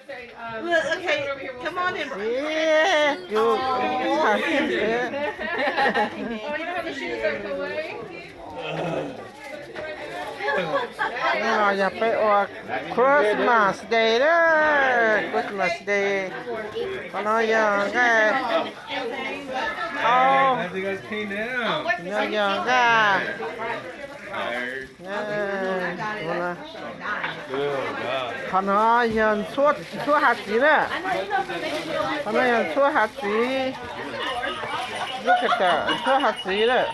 Look, okay, come on in. Xiv, kuv tsis tau xiv. Hnub no yog peb ua Christmas Day na, Christmas Day. Qhov no yog nqaij, au, no yog nqaij. Qhov no yog ntxhuab hav txiv na. Qhov no yog ntxhuab hav txiv. Lub kawm tawm ntxhuab hav txiv lawm.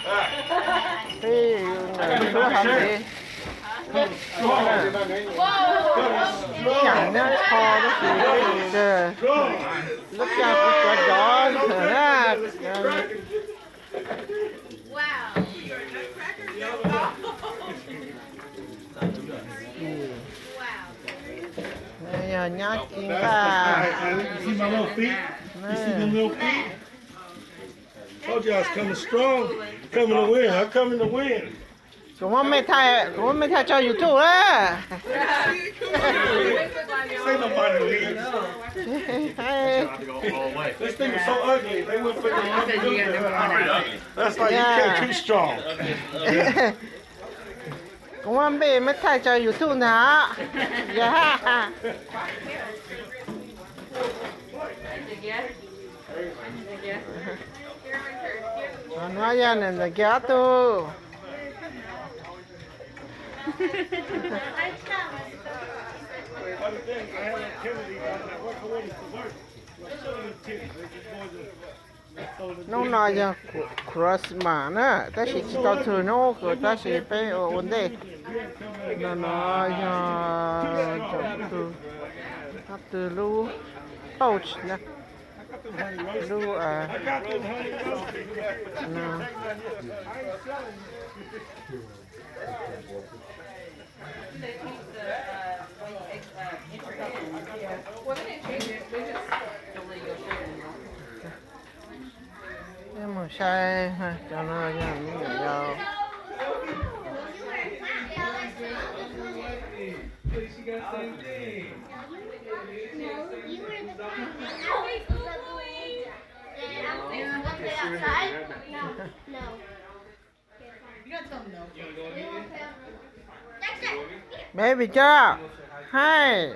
Ntxhuab hav txiv. Ib yam nyob ib qho tab sis lub caij kuv cov cov ntawm na. Yog nyab ci nqaj. Told you I was coming strong. Coming to win. I coming to win. Kuv muab mej thaij, kuv muab mej thaij tso YouTube na. Say nobody leaves. This thing is so ugly. They went for the That's why you came too strong. Kuv muab mej mej thaij tso YouTube ntag. Yog. Qhov no yog ntawm kiag ob tug. Hnub no yog Christmas na, tab sis tsis tau txug hnub, tab sis peb ua ua ntej. No no yog cov tug, ob tug lub pouch na, lub no. Peb mus saib cov no yog me nyuam yaus. Baby cov, hais.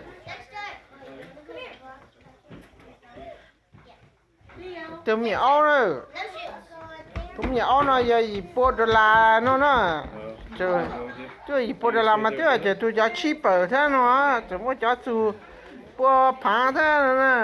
Tus me nyuam aub na, tus me nyuam aub no yog yim pua dollar no na. Twb yim pua dollar mas twb ces tus cov cheaper thiab no, tseem muaj cov txug pua phaav thiab no na.